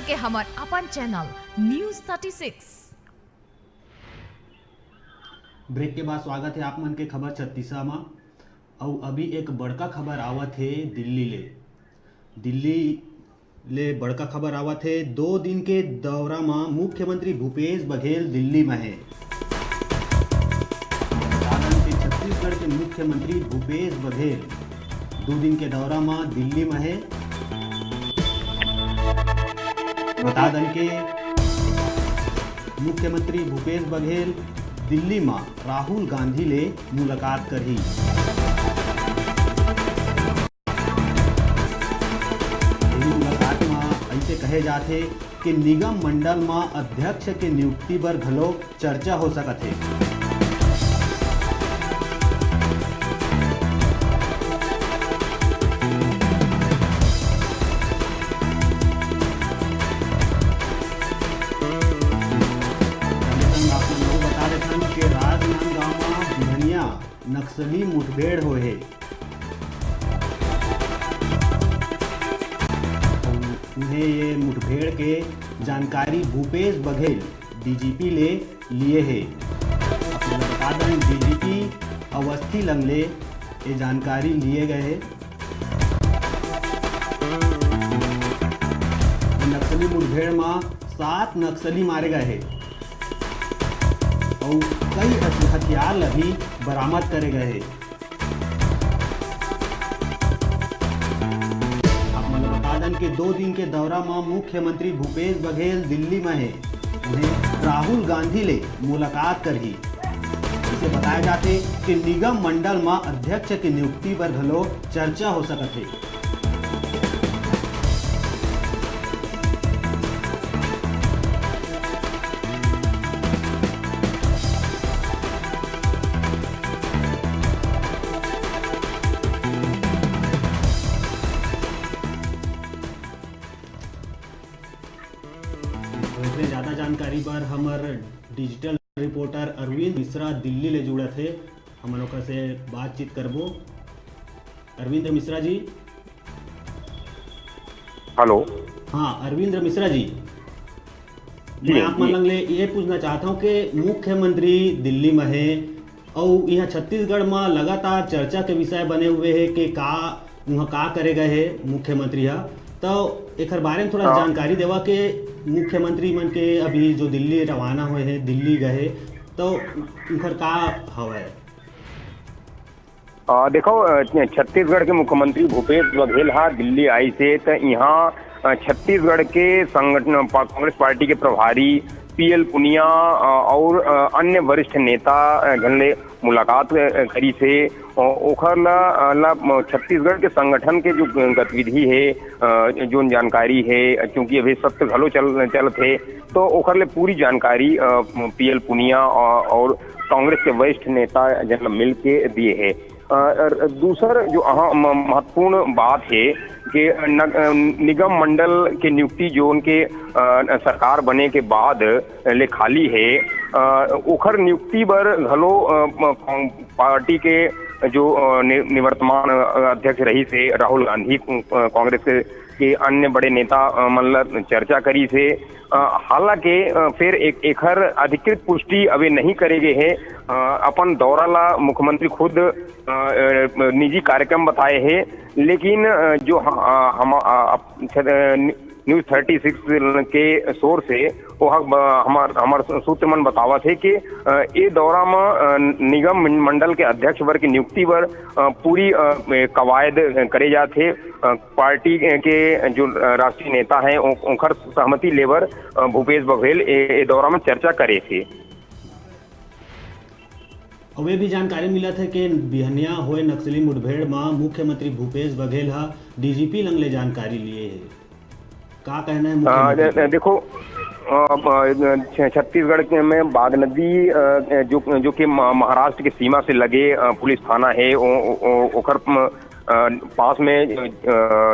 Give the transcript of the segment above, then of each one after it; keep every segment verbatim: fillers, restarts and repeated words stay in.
के हमर अपन channel news thirty six. Break के बाद स्वागत हे आप मन के खबर छत्तीसा मा। अउ अभी एक बड़का खबर आवत हे दिल्ली ले। दिल्ली ले बड़का खबर आवत हे। दो दिन के दौरा मा मुख्यमंत्री भूपेश बघेल दिल्ली मा हे। बता दन के छत्तीसगढ़ के मुख्यमंत्री भूपेश बघेल दो दिन के दौरा मा दिल्ली मा हे। बता दन के मुख्यमंत्री भूपेश बघेल दिल्ली मा राहुल गांधी ले मुलाकात करही। एही मुलाकात मा अइसे कहे जाथे कि निगम मंडल मा अध्यक्ष के नियुक्ति बर घलो चर्चा हो सकत हे। संगे संग आप मन ला बता देथन कि राजनांदगांव मा बिहनिया नक्सली मुठभेड़ होए हे। उन्हें ये मुठभेड़ के जानकारी भूपेश बघेल डीजीपी ले लिए हे। आप मन ला बता दें, डीजीपी अवस्थी लंगले ये जानकारी लिए गए हे। नक्सली मुठभेड़ मा सात नक्सली मारे गए हे अउ कई हथियार ला भी बरामद करे गए हे। आप मन ला बता दन के दो दिन के दौरा मा मुख्यमंत्री भूपेश बघेल दिल्ली मा हे। उन्हें राहुल गांधी ले मुलाकात करही। इसे बताया जाथे कि निगम मंडल मा अध्यक्ष के नियुक्ति बर घलो चर्चा हो सकत हे। इतने ज्यादा जानकारी बर हमर डिजिटल रिपोर्टर अरविंद मिश्रा दिल्ली ले जुड़त हे। हमन ओकर से बातचीत करबो। अरविंद मिश्रा जी। हेलो। हाँ, अरविंद मिश्रा जी, जी, मैं आप मन जी। लंग ले ये पूछना चाहत हूँ कि मुख्यमंत्री दिल्ली में हे अउ यहाँ छत्तीसगढ़ में लगातार चर्चा के विषय बने हुए हे कि का उहाँ का करे गए हे मुख्यमंत्री हा, तो एकर बारे में थोड़ा हाँ। जानकारी देवा के मुख्यमंत्री मन के अभी जो दिल्ली रवाना हुए हे, दिल्ली गए हे, तो उनकर का हवय? अ, देखो, अ, छत्तीसगढ़ के मुख्यमंत्री भूपेश बघेल हा दिल्ली आइस हे, त इहाँ, अ, छत्तीसगढ़ के संगठन, पा-, कांग्रेस पार्टी के प्रभारी पीएल पुनिया, अ, और, अ, अन्य वरिष्ठ नेता, अ, घन ले मुलाकात, अ, करिस हे। ओ-, ओखर ला, अ, ला, म-, छत्तीसगढ़ के संगठन के जो गतिविधि हे, अ, जोन जानकारी हे, क्योंकि अभी सत्र घलो चल, चलत हे, तो ओखर ले पूरी जानकारी, अ, पीएल पुनिया, अ, और कांग्रेस के वरिष्ठ नेता जन ल मिल के दिए हे। अ, और दूसर जो अहा म-, महत्वपूर्ण बात हे कि न-, अ, निगम मंडल के नियुक्ति जो उनके, अ, सरकार बने के बाद ले खाली हे, अ, ओखर नियुक्ति बर घलो, अ, म-, पार्टी के जो, अ, नि-, निवर्तमान, अ, अध्यक्ष रहिस हे राहुल गांधी, अ, कांग्रेस के, के अन्य बड़े नेता, अ, मन ल चर्चा करिस हे। अ, हालांकि, अ, फेर एक, एखर अधिकृत पुष्टि अभी नहीं करे गे हे। अ, अपन दौरा ला मुख्यमंत्री खुद, अ, अ, निजी कार्यक्रम बताए हे, लेकिन, अ, जो ह-, अ, हम, अ, अप-, छ-, अ, नि-, न्यूज़ थर्टी सिक्स के सोर्स हे, वो ह-, ब-, हमर, हमर सूत्र मन बतावत हे कि, अ, ए दौरा म, अ, निगम मंडल के अध्यक्ष बर के नियुक्ति बर, अ, पूरी, अ, कवायद करे जात हे। अ, पार्टी के जो राष्ट्रीय नेता हे, ओ-, ओखर सहमति लेबर, अ, भूपेश बघेल ए, ए दौरा में चर्चा करे थे। अउ ये भी जानकारी मिलत हे कि बिहनिया होए नक्सली मुठभेड़ म मुख्यमंत्री भूपेश बघेल ह डीजीपी लंग ले जानकारी लिए हे। का कहना हे अ, मुख्यमंत्री दे-, के? देखो, अ, अ, छ-, छत्तीसगढ़ के में बागनदी, अ, जो, जो कि म-, महाराष्ट्र के सीमा से लगे, अ, पुलिस थाना हे, ओ-, ओ-, ओ-, ओखर म-, अ, पास में, अ,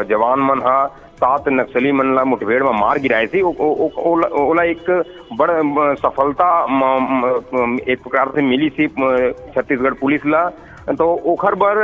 जवान मन ह सात नक्सली मन ला मुठभेड़ म मार गिराए थे। ओ-, ओ-, ओ-, ओला, ओला एक बड़, अ, सफलता म-, म-, म-, एक प्रकार से मिली थी, अ, छत्तीसगढ़ पुलिस ला। तो ओखर बर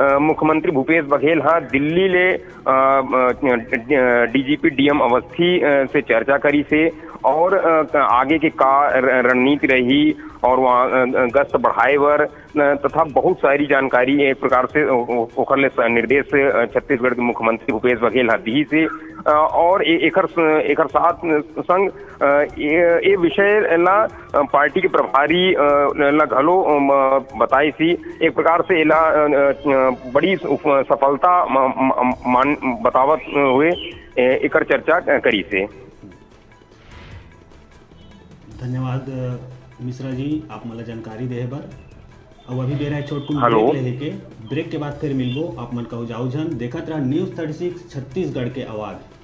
अ, मुख्यमंत्री भूपेश बघेल ह दिल्ली ले अ, अ, डीजीपी डीएम अवस्थी अ, से चर्चा करिस हे और अ, आगे के का र-, रणनीति रही और वहाँ अ, गश्त बढ़ाए बर अ, तथा बहुत सारी जानकारी एक प्रकार से ओ-, ओ-, ओखर ले स-, निर्देश अ, छत्तीसगढ़ के मुख्यमंत्री भूपेश बघेल ह दिहिस हे। अ, और ए-, एकर स-, एकर साथ संग अ, ये, ये विषय ला अ, पार्टी के प्रभारी अ, ला घलो अ, म-, बताइस हे। एक प्रकार से एला अ, अ, बड़ी उप-, सफलता म-, म-, मान बतावत हुए ए-, एकर चर्चा अ, करिस हे। धन्यवाद अ, मिश्रा जी, आप मोला जानकारी देहे बर। अउ अभी बेरा हे छोटकुन Hello। ब्रेक लेहे के। ब्रेक के बाद फिर मिलबो। आप मन कहू जाऊ झन, देखत रहा न्यूज़ थर्टी सिक्स छत्तीसगढ़ के आवाज़।